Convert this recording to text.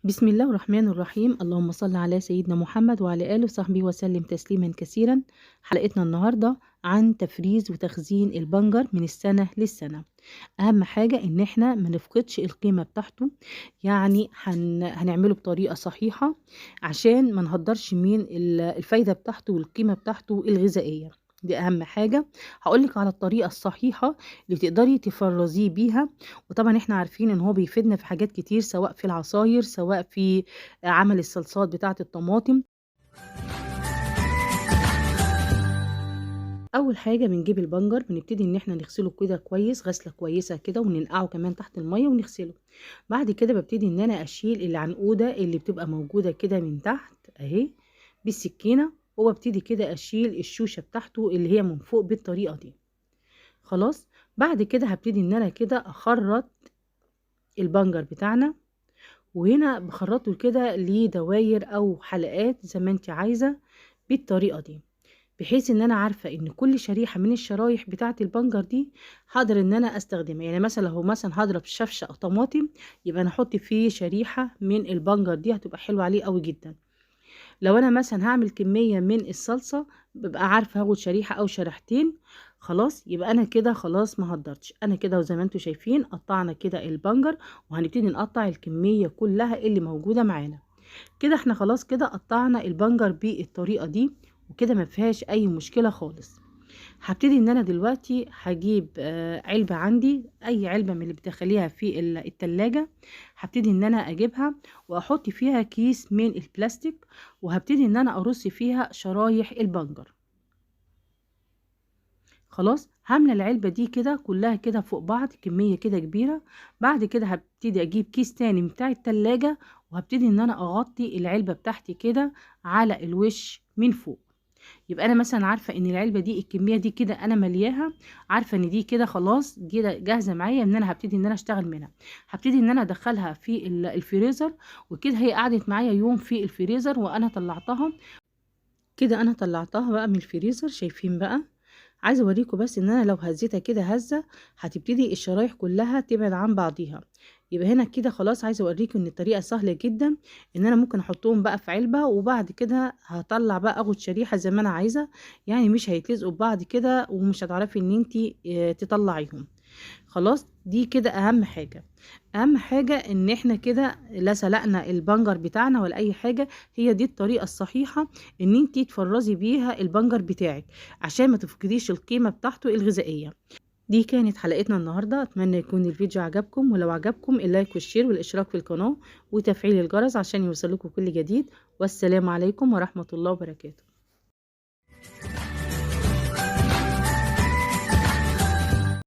بسم الله الرحمن الرحيم. اللهم صل على سيدنا محمد وعلى آله وصحبه وسلم تسليما كثيرا. حلقتنا النهاردة عن تفريز وتخزين البنجر من السنة للسنة. أهم حاجة إن احنا ما نفقدش القيمة بتاعته، يعني هنعمله بطريقة صحيحة عشان ما نهدرش من الفايدة بتاعته والقيمة بتاعته الغذائية. دي اهم حاجة. هقولك على الطريقة الصحيحة اللي تقدري تفرزيه بيها. وطبعا احنا عارفين ان هو بيفيدنا في حاجات كتير، سواء في العصاير، سواء في عمل الصلصات بتاعه الطماطم. اول حاجة بنجيب البنجر، بنبتدي ان احنا نغسله كده كويس، غسله كويسة كده، وننقعه كمان تحت المية ونغسله. بعد كده ببتدي ان انا اشيل العنقوده اللي بتبقى موجودة كده من تحت اهي بالسكينة، وابتدي كده اشيل الشوشه بتاعته اللي هي من فوق بالطريقة دي. خلاص، بعد كده هبتدي ان انا كده اخرط البنجر بتاعنا، وهنا بخرطه كده لدواير او حلقات زي ما انت عايزه بالطريقة دي، بحيث ان انا عارفه ان كل شريحة من الشرايح بتاعه البنجر دي هقدر ان انا استخدمها. يعني مثلا لو مثلا هضرب شفشه او طماطم، يبقى انا احط فيه شريحة من البنجر دي، هتبقى حلوة عليه قوي جدا. لو انا مثلا هعمل كمية من الصلصه، ببقى عارفه هاخد شريحة او شريحتين. خلاص، يبقى انا كده خلاص ما هدرتش. انا كده وزي ما انتم شايفين قطعنا كده البنجر، وهنبتدي نقطع الكمية كلها اللي موجودة معانا كده. احنا خلاص كده قطعنا البنجر بالطريقة دي، وكده ما فيهاش اي مشكلة خالص. هبتدي ان انا دلوقتي هجيب علبة عندي، اي علبة من اللي بتخليها في التلاجة، هبتدي ان انا اجيبها واحط فيها كيس من البلاستيك، وهبتدي ان انا ارص فيها شرايح البنجر. خلاص، هعمل العلبة دي كده كلها كده فوق بعض، كمية كده كبيرة. بعد كده هبتدي اجيب كيس تاني بتاع التلاجة، وهبتدي ان انا اغطي العلبة بتاعتي كده على الوش من فوق. يبقى انا مثلا عارفه ان العلبة دي الكمية دي كده انا ملياها، عارفه ان دي كده خلاص دي جاهزة معايا ان انا هبتدي ان انا اشتغل منها. هبتدي ان انا ادخلها في الفريزر، وكده هي قعدت معايا يوم في الفريزر وانا طلعتها كده. انا طلعتها بقى من الفريزر، شايفين بقى؟ عايزه اوريكم بس ان انا لو هزيتها كده هزه هتبتدي الشرايح كلها تبعد عن بعضيها. يبقى هنا كده خلاص. عايزه اوريكم ان الطريقة سهلة جدا، ان انا ممكن احطهم بقى في علبة، وبعد كده هطلع بقى اخد شريحة زي ما انا عايزه، يعني مش هيتلزقوا ببعض كده، ومش هتعرفي ان انتي تطلعيهم. خلاص، دي كده اهم حاجة. اهم حاجة ان احنا كده لا سلقنا البنجر بتاعنا ولا اي حاجة. هي دي الطريقة الصحيحة ان انتي تفرزي بيها البنجر بتاعك عشان ما تفقديش القيمة بتاعته الغذائية. دي كانت حلقتنا النهارده. اتمنى يكون الفيديو عجبكم، ولو عجبكم ال like وال share والاشتراك في القناة وتفعيل الجرس عشان يوصلكم كل جديد. والسلام عليكم ورحمة الله وبركاته.